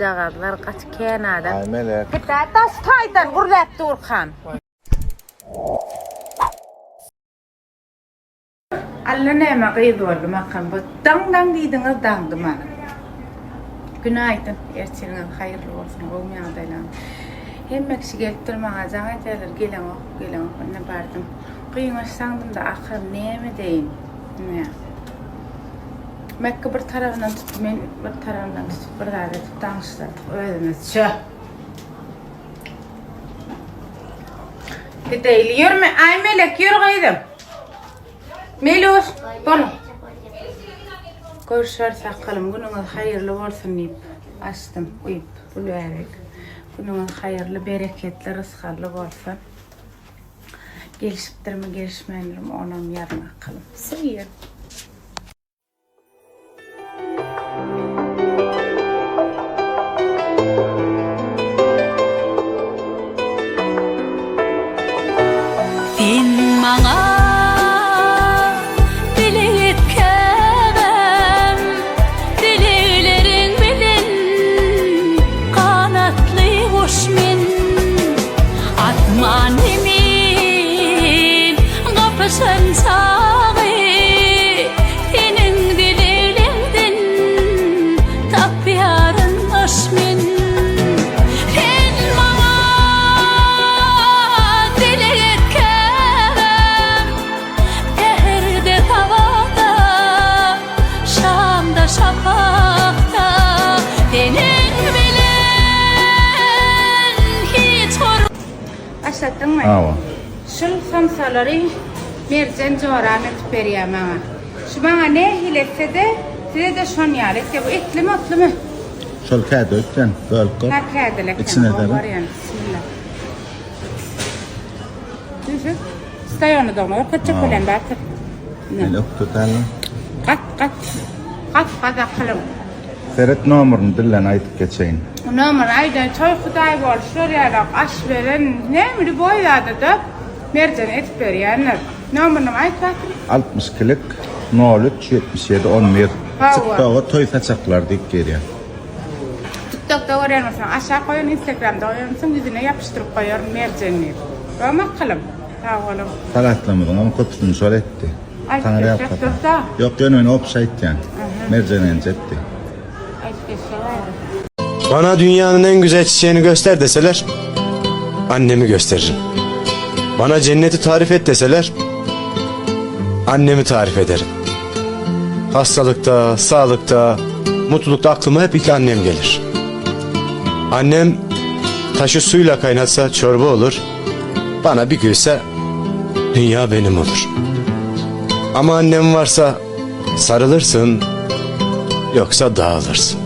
Jagazlar gaty kän adam. Aý Melek. Gitdä daş taýdan gürläp durkam. Alla näme gyz boldy makam bu daň daň diýdiňiz daňdy mana. Günaýdyn ertiriňiz haýyrly bolsun gowmy ýagdaýlaryňyz. Hemme kişi gelipdir maňa jaň edýärler geleňok geleňok indi bardym. Gyňaç daňdymda ahyr näme edeýin. Ine. Mekge bir tarabyndan tutdy, men bir tarabyndan tutup bir zat edip daňyşdyrdyk özümizçe. Gideýli ýörme, aý Melek ýör gyzym. Meluş, bol. Görüşeris akalym, günüňiz haýyrly bolsun diýip açdym, uýup, gülbärek. Günüňiz haýyrly, bereketli, rysgally bolsun. Gelişipdirmi, gelişmändirmi onam ýazyň akalym. See you. Sen maňa dileg et käbäm, Dilegleriň bilen ganatly guş men. Asman zemin gapyşan çagy, Seniň dilegleňden tapýaryn yş men. Sen maňa dileg et käbäm, Säherde sabahda, şamda şapakda, Seniň bilen hiç hor. Başlatdyňmy? Hawa. Şul somsalary Merjen joram edip berýär maňa. Şu maňa nähili etse-de, size-de şon ýaly etýär. Bu etlimi, otlumy? Şol käde ötsen, bölüp gör. Ha, kädeli eken. İçine Gowy de. görýän. Bismillah. Düşün. Stoýanydygyny görkezjek bilen Batyr. Men ökde däl. Gat, gat. Gat, gat akylyň. Seret nomerini dilden aýdyp geçeýin. Nomer aýdan toý hudaý bolşlar ýalak aş beren näme lýuboý zada-da Merjen edip berýändir. Nomerini aýt Batyr. 62-lik 03 77 11 Hawa. Tiktoga toý saçaklary diýip girýär. Tiktokda görýän bolsaň aşak goýun Instagramda goýan bolsaň ýüzüne ýapyşdyryp goýaryn Merjen diýip. Dogmy akylym? Sag boluň. Salatlarymyzyňam köpüsini şol etdi. Aýt Taňry geçjek ýalkasyn. dur-da. Ýok ýöne men opşy aýtýan. Merjen enje etdi. Aýt geçjek aýry. Bana dünyanın en güzel çiçeğini göster deseler, annemi gösteririm. Bana cenneti tarif et deseler, annemi tarif ederim. Hastalıkta, sağlıkta, mutlulukta aklıma hep ilk annem gelir. Annem taşı suyla kaynatsa çorba olur, bana bir gülse dünya benim olur. Ama annem varsa sarılırsın, yoksa dağılırsın.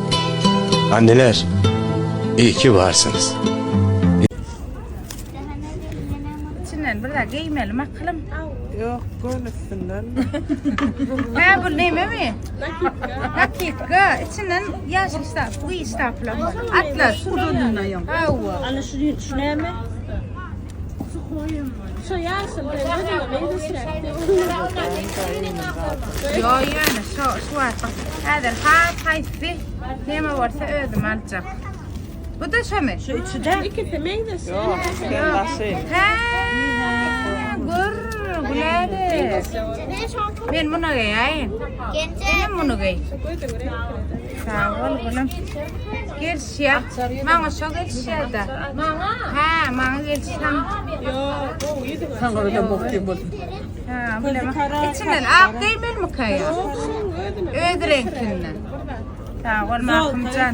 Anneler, iyi ki varsınız. İçinden bir zat geýmeli makylym. Ýok, göl üstünden. Hä, bu nememi? Nakitka. Içinden ýaşyl ştap, bu ştaplar. Atlas. Hawa. Ana şu, şu näme? Şu ýaşyl Ýo, ýöne şu şu wagt häzir has haýsy neme bolsa özüm aljak. Bu da şomy? Şu içi de. İkisi meňzeş. Ýok, sen daşy. Hä, gör, gülädi. Men muny geýäýin. Senem muny geý. Sag bol gülüm. Gelişýär. Maňa şo gelişýär-de. Maňa? Hä, maňa gelişýär. Ýok, gowy Saňa da bok diýip bolsun. Hä, bilemok. Içinden ak geýmelimikä ýa? Öz reňkinden. Sag bol Mahymjan.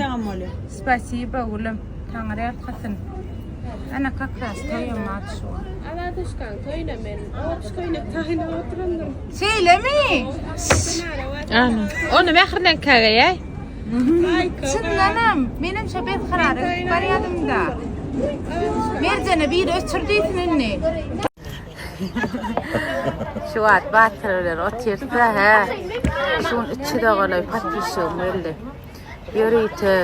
Spasibo gülüm. Taňry ýalkasyn. Ana kak ras toýum bar şu. Aladuşkaň toýuna men oç köýnek taýynap oturandyryn. Şeýlemi? Ana. Ony mähirden kägeýäý. Çyndanam, menem şo berkarara gidip barýadym-da. Merjene biri öçür diýsin indi. Şu wagt Batyr bilen otyrsa, hä. Şu gün 300-e golaý podpisçigim geldi. Ýörite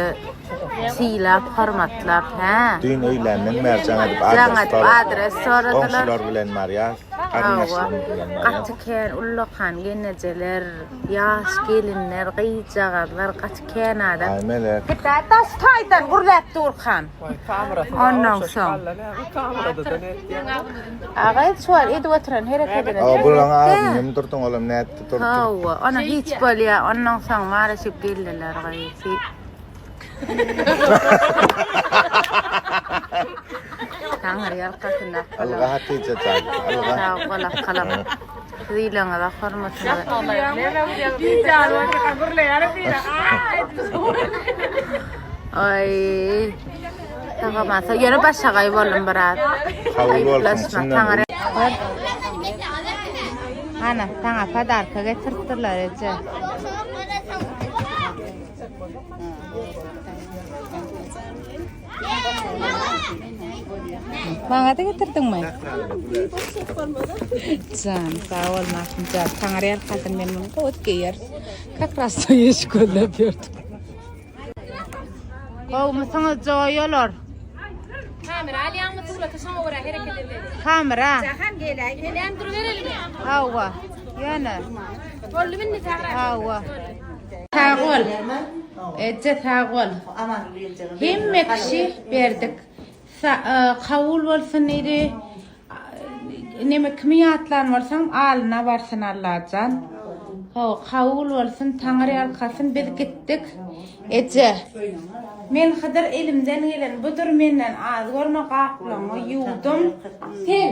sylap, hormatlap, hä. Düýn öýländen bäri jaň edip Jaň adres edip adres soradylar. Goňşular bilen barýas. Hawa, gaty kän ullakan gelnejeler, ýaş gelinler, gyzjagazlar gaty kän adam. Aý Melek. Git-ä daş taýdan gürläp durkam. Ondan soň. Aga şu wagt edip oturan herekedine Awa bulaň agzyny ýumdurdyň olam nätdi durdy. Hawa, ona hiç bolýa. Ondan soň maraşyp geldiler gaýsy. Taňry ýalkasyn akylym. Ylga Hatyja jan, ylga. Sag bol akylym. Siz ýylyňyza hormatyňyza. Aý. Sagamasa ýöne başagaý boldum biraz. Kabul bolsun çyndan. Ana, saňa podarka getiripdirler eje. Maňa da getirdiňmi? Jan, sag bol Mahmytjan. Taňry ýalkasyn men muny gowy geýer. Kak ras toý eşik gözläp ýördük. Gowumysyňyz joýalar? Kamera alýaňmy surata şoňa görä hereket edeli. Kamera. Jahan geläý. Heläm duruberelimi? Hawa. Ýöne. Boldumy indi sagra? Hawa. Sag bol. Eje sag bol. Hemme kişi berdik. Kabul bolsun diýdi. Neme kimi ýatlan bolsaň alyna barsyn Allajan. Hawa kabul bolsun Taňry ýalkasyn biz gitdik. Eje. Men Hydyr elimden gelen budur menden az görme gaplaňy ýuwdum. Sen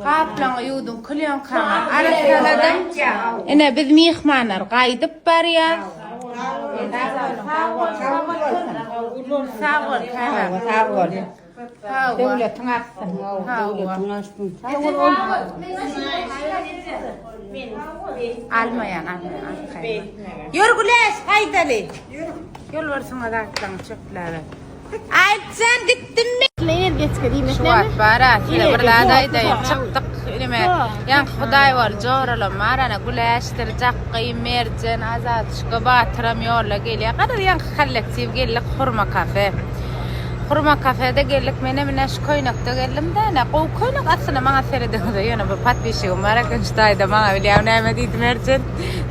gaplaňy ýuwduň klýonkaňy arassaladym. Ine biz myhmanlar gaýdyp barýas. Sag bol sag bol. Sag bol sag bol. Döwletiň artsyn. Döwletiň artsyn. Almaýan, almaýan. Ýör Güleş, haýdaly. Ýol barsyňa zatlaryňy çöpläber. Aýtjan gitdim men. Energetika diýmek Şu wagt bar-a, size bir zat aýdaýyn. Çykdyk inime. Ýaňky Hudaý bol, joralam bar ana, Güleşdir, Jakgy, Merjen, Azatuşka, Batyram ýolda gelýär. Garaz ýaňky kollektiw geldik Hurma kafe. Hurma kafede geldik menem ine şu köýnekde geldim-de ine gowy köýnek aslynda maňa seredeňizde ýöne bir podpisçigim bar eken şu taýda maňa bilýäňmi näme diýdi Merjen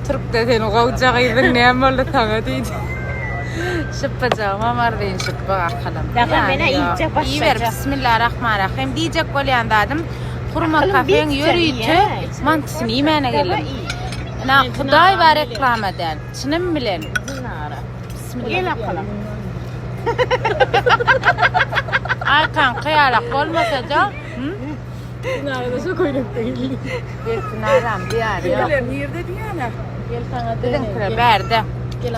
türkde seni gowja gyzyň näme boldy saňa diýdi. Şypbyjagymam arzyny şypbyk akylym. Daga menä iýjek başlajak. Iýiber bismillah rahman rahim diýjek bolýan zadym Hurma kafeň ýörite mantysyny iýmäne geldim. Ina Hudaý bar reklama däl. Çynym bilen. Gel akylym. Arkaň kyýalak bolmasa-da. Dinara şu köýnekde geldi. Dinaram diýar ýok. Nirde diýýäne? Gel saňa Biziňkiler bärde.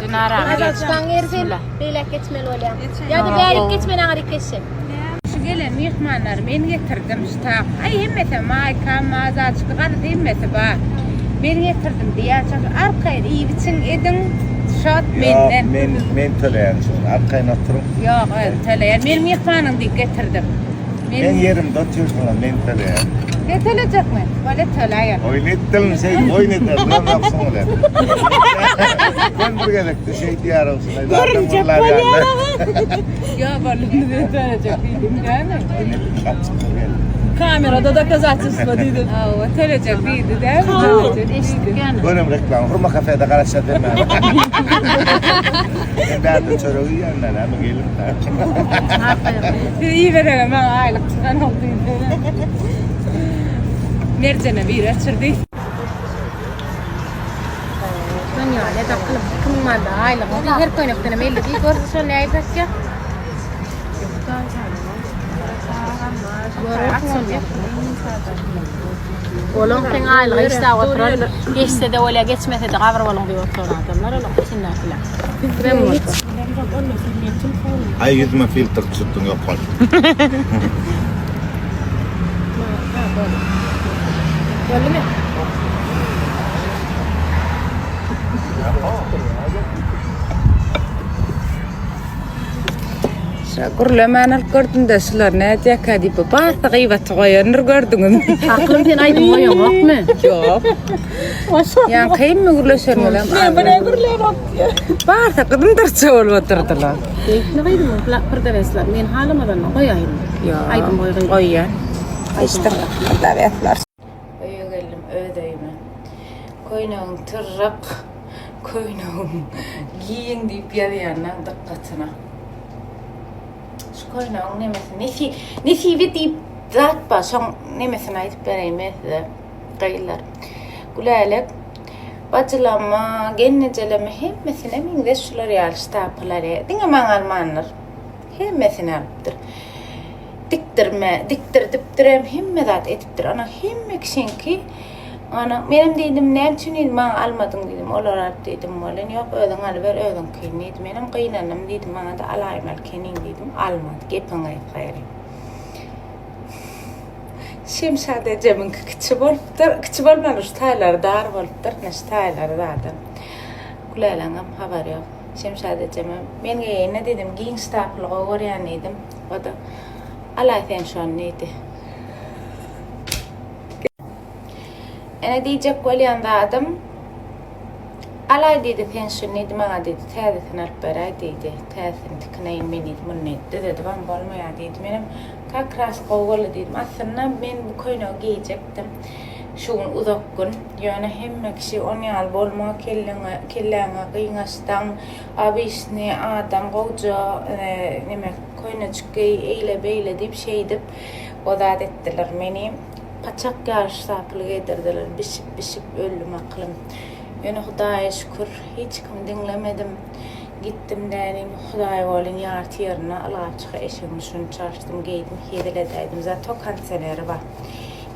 Dinaram geç. Çykan ýeri sen beýläk geçmeli bolýaň. Ýa-da bärik geçmeli aňryk geçjek. Şu gelen myhmanlary men getirdim şu tak. Aý hemmesi maýka, mazaçka, garaz hemmesi bar. Men getirdim diýýär. Arkaýyn iýip içiň ediň. Şot menden. Ýok, men men töleýän şuny. Arkaýyn oturyň. Ýok, özüm töleýän. Men myhmanyň diýip getirdim. Men Men ýerimde otyrsyňyz, men töleýän. Ne tölejekmi? Bolýa töläýer. Oýun etdim, şeýdip oýun eder, bilemoksyň bilen. Sen bir gezekde şeý diýýärsiň. Görünjek bolýar. Ýok, boldy, men tölejek diýdim dämi? Kamerada dokazatelstwo diýdi. Hawa, tölejek diýdi dämi? Tölejek diýdi. Görem reklama, Hurma kafede garaşýar diýmän. Men bärde çörek iýýän men, hany gelin. Siz iýiberene maňa aýlyk çykanok diýdi. Merjene bir öçürdi. Şon ýaly edip kylyp 2000 manat aýlyk. Her köýnekden hem 50 diý görse şol näýip satýar? Olaň seň aýlygy işläp oturandyr. Geçse-de bolýar, geçmese-de gabyr boluň diýip oturan adamlar olaň içindäkiler. Bizem bolsa. Aý ýüzüme filtr düşürdiň ýok bol. Boldumy? Şa gürlemän alyp gördüm-de şular nädýärkä diýip barsa gyýbaty goýandyr gördüňizmi? Aklym sen aýdym goýaňokmy? Ýok. Ýaňky hemme gürleşenlerem. Men bir gürläp Barsa gyzymdyrça bolup oturdylar. Beýikli gyzym prodawesler men halamazanda goýaýyn. Ýok. Aýdym goý gyzym. Goýýan. Eşitdim. Prodawesler. Köýnegiň tyrryk, köýnegiň giň diýip ýazýanlaň dykgatyna. Şu köýnegiň nemesi nesi, nesibi diýip zat bar, şoň nemesini aýdyp bereýin men size. Gyzlar. Gülälek bajylama, gelnejeleme hemmesine meňzeş şular ýaly ştapylar. Diňe maňa almandyr. Hemmesini alypdyr. Dikdirme, dikdirdipdirem, hemme zat edipdir. Ana hemme kişiňki Ana menem diýdim, näme üçin diýdim, maňa almadyň diýdim. Olar alyp diýdim, welin ýok, özüň alyber, özüňkini diýdi. Menem gynandym diýdim, maňa-da alaýmaly ekeniň diýdim. Almady. Gepiň gysga ýeri. Şemşat ejemiňki kiçi bolupdyr. Kiçi bolman, şu taýlary dar bolupdyr. Ine şu taýlary zadan. Güläleňem habary ýok. Şemşat ejeme, men geýeýin-le diýdim, giň ştaply gowy görýän diýdim. O-da, Alaý sen şony diýdi. Ene diýjek bolýan zadym, Alaý diýdi, sen şuny diýdi, maňa diýdi, täzesini alyp beräý diýdi. Täzesini tikineýin men diýdi, muny diýdi, düzedibem bolmaýar diýdi. Menem kak ras gowy boldy diýdim. Aslynda men bu köýnegi geýjekdim. Şu gün uzak gün. Ýöne hemme kişi on ýaly bolma, kelleňe, kelläňe gyňaçdaň, obyçny adam gowja neme köýnejik geý, eýle-beýle diýip şeýdip o zat etdiler meni. Paçak ýaly ştapyl geýdirdiler. Bişip-bişip öldüm akylym. Ýöne Hudaýa şükür, hiç kimi diňlemedim. Gitdim dänim, Hudaý bolyn ýarty ýerine ylgap çyka eşigimi şuny çalyşdym, geýdim, hezil edäýdim. Zato kondisioneri bar.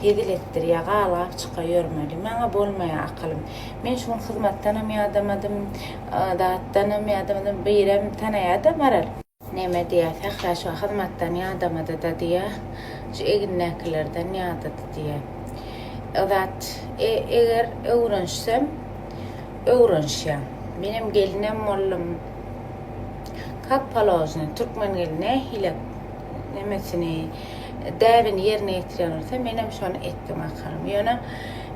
Hezil etdirýär, galgap çyka ýörmeli. Maňa bolmaýar akylym. Men şu gün hyzmatdanam ýadamadym, zatdanam ýadamadym. Birem tanaýar-da Maral. Neme diýýär, Sähra şu hyzmatdan ýadamady-da diýýär, şu egindäkilerden ýadady diýýär. O zat, eger öwrenişsem, öwrenişýän. Menem gelinem boldum. Kak položno, türkmen gelni nähili nemesini, däbini ýerine ýetirýän bolsa, menem şony etdim ahyrym. Ýöne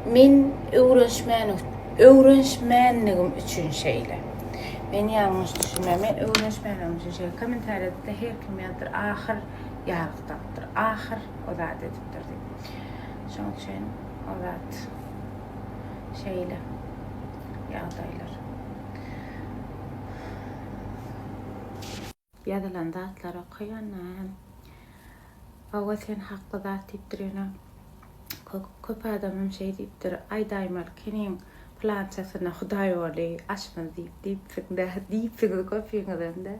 men öwrenişmän, öwrenişmänligim üçin şeýle. Men ýalňyş düşünme, men öwrenişmänligim üçin şeýle. Kommentariýada her kim ýazypdyr, ahyr ýarlyk tapypdyr, ahyr o zat edipdir diýip. Şonuň üçin o zat şeýle ýagdaýlar. Ýazylan zatlary okaýan hem. Hawa sen hakly zat diýipdir ýöne köp adamam şeý diýipdir aýdaýmaly keniň pylançasyna hudaýoly aşmaz diýip diýipsiňdä diýipsiňiz köpüňizemdä.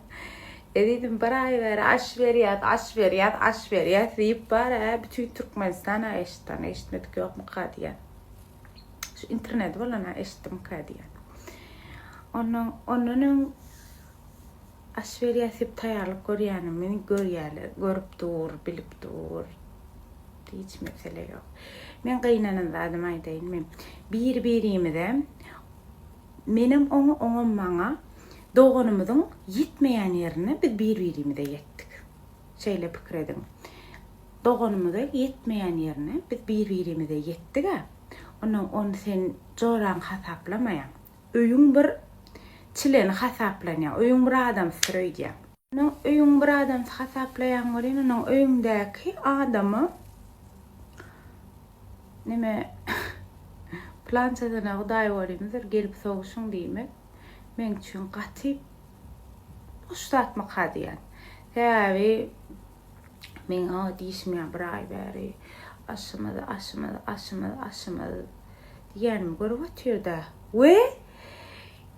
Ezizim bir aý bäri aş berýäs aş berýäs aş berýäs diýip bar-a bütin Türkmenistan-a eşitdi eşitmedik ýokmyka diýýän. Şu interneti bolan-a eşitdimika diýýän. Ondan ondan öň Aş berýäs diýip taýýarlyk görýänimi görýärler, görüp dur, bilip dur. Hiç mesele ýok. Men gynanan zadymy aýdaýyn men. Bir-birimize menem oňa, oňam maňa doganymyzyň ýetmeýän ýerine biz bir-birimize ýetdik. Şeýle pikir ediň. Doganymyza ýetmeýän ýerine biz bir-birimize ýetdik-ä. Onnoň ony sen joraň hasaplamaýaň. Öýüň bir çileni hasaplanýar. Öýüň bir adamsydyr öýdýän. Onuň öýüň bir adamsy hasaplaýaň welin, onuň öýüňdäki adama neme pylançasyna Hudaý bolymydyr gelip sowuşyň diýmek meň üçin gaty boş zatmyka diýýän. Sebäbi meň o diýşim ýaly bir aý bäri aşymyz, aşymyz, aşymyz, aşymyz diýýänimi görüp otyr-da. We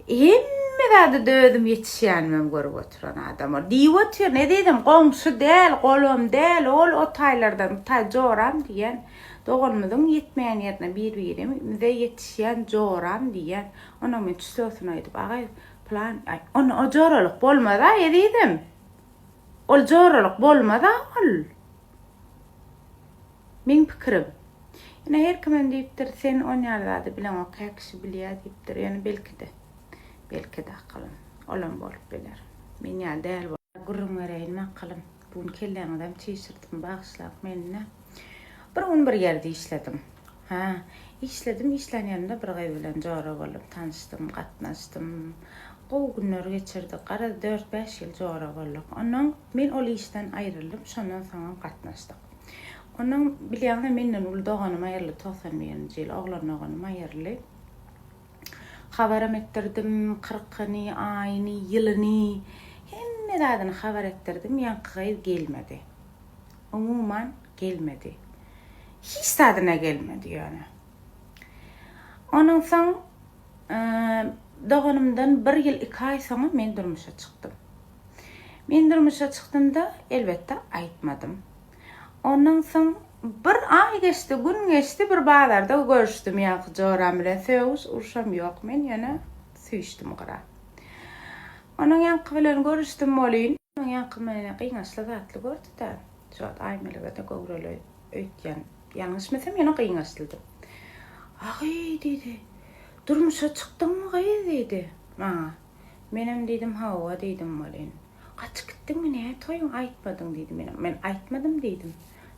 hemme zada-da özüm ýetişýänimem görüp oturan adam ol. Diýip otyryn, ezizim, goňşy däl, golam däl, ol o taýlardan bu taý joram diýýän. Doganymyzyň ýetmeýän ýerine bir-birimize ýetişýän joram diýýän. Onnoň men çüslügini aýdyp, agaý, pylan, aý, onda o joralyk bolmaz-a, ezizim. Ol joralyk bolmaz-a ol. Meň pikirim. Ýöne her kimem diýipdir, sen on ýaly zady bileňok, kä kişi bilýär diýipdir. Ýöne belki-de, belki-de akylym. Olam bolup biler. Men ýaly däl bol. Gürrüň bereýinmi akylym. Bu gün kelläňizem çişirdim, bagyşlaň meni-de. Bir gün bir ýerde işledim. Hä, işledim, işlän ýerimde bir gyz bilen jora boldum, tanyşdym, gatnaşdym. Gowy günler geçirdik. Garaz, dört-bäş ýyl jora bolduk. Onnoň men ol işden aýryldym, şondan soňam gatnaşdyk. Onnoň bilýäňiz-ä menden uly doganym aýryldy, 91-nji ýyl oglan doganym aýryldy. Habaram etdirdim, kyrkyny, aýyny, ýylyny, hemme zadyny habar etdirdim, ýaňky gyz gelmedi. Umuman gelmedi. Hiç zadyna gelmedi ýöne. Ondan soň doganymdan bir ýyl iki aý soňam men durmuşa çykdym. Men durmuşa çykdymda elbetde aýtmadym. Ondan soň bir aý geçdi, gün geçdi, bir bazarda görüşdim ýaňky joram bilen. Sögüş, urşam ýok men ýöne süýşdüm gyra. Onuň ýaňky bilen görüşdim welin, onuň ýaňky meni gyňaçly zatly gördi-de, şu wagt Aýmelege-de göwreli öýtýän, ýalňyşmasam ýöne gyňaçlydy. Agy diýdi, durmuşa çykdyňmy gyz diýdi maňa. Menem diýdim, hawa diýdim welin. Gaçyp gitdiňmi, nä toýuň aýtmadyň diýdi. Menem, men aýtmadym diýdim.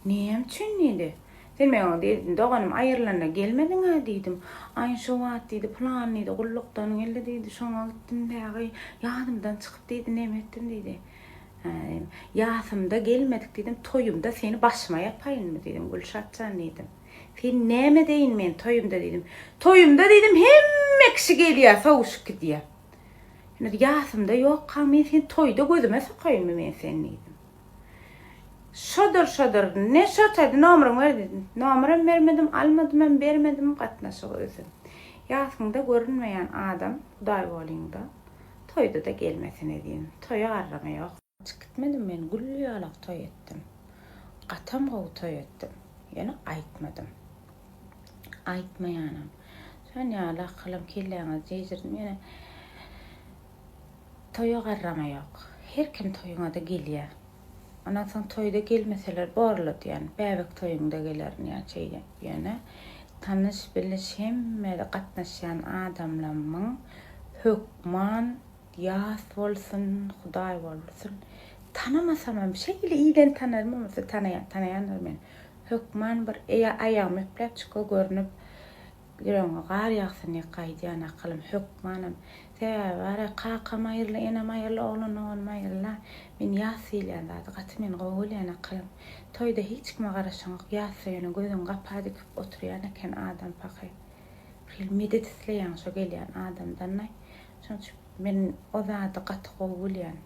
Näme üçin diýdi. Sen meň diýdim, doganym aýrylanda gelmediň-ä diýdim. Aý, şo wagt diýdi, pylan diýdi, gullukdan geldi diýdi, şoňa gitdim dagy, ýadymdan çykyp diýdi, neme etdim diýdi. Hä diýdim. Ýasymda gelmedik diýdim, toýumda seni başyma ýapaýynmy diýdim, Gülşat jan diýdim. Sen näme deýin men toýumda diýdim. Toýumda diýdim, hemme kişi gelýär, sowuşyp gidýär. Indi ýasymda ýokkaň men seni toýda gözüme sokaýynmy men seni diýdim. Şodur şodur ne şo taýda nomeryňy ber diýdim. Nomerem bermedim, almadymam, bermedim gatnaşygy üzüm. Ýasyňda görünmeýän adam Hudaý bolyňda toýda-da gelmesine diýdim. Toýa garrama ýok. Çyk gitmedim men gül ýalak toý etdim. Gatam gowy toý etdim. Ýöne aýtmadym. Aýtmaýanam. Şon ýaly akylam kelläňizi jejirdim ýöne toýa garrama ýok. Her kim toýuňada gelýä. Ondan soň toýda gelmeseler borla diýýän. Bäbek toýuňda gelerin ýa şeýle. Ýöne tanyş biliş hemme gatnaşýan adamlamyň hökman ýas bolsun, hudaý bolsun. Tanamasamam şeýle iden tanaryn bolmasa tanaýan tanaýandyr meni. Hökman bir eýe aýagymy epläp çyka görnüp ýüregiňe gar ýagsyn diýip gaýdýan akylym hökmanam. Sebäbi bar-a kakam aýyrly, enem aýyrly, oglan doganym aýyrla. Men ýas diýilýän zady gaty men gowy bilýän akylym. Toýda hiç kime garaşaňok ýasda ýöne gözüňi gapa dikip oturýan eken adam pahy. Bir hili medet isleýäň şo gelýän adamdan-aý. Şonuň üçin men o zady gaty gowy bilýän.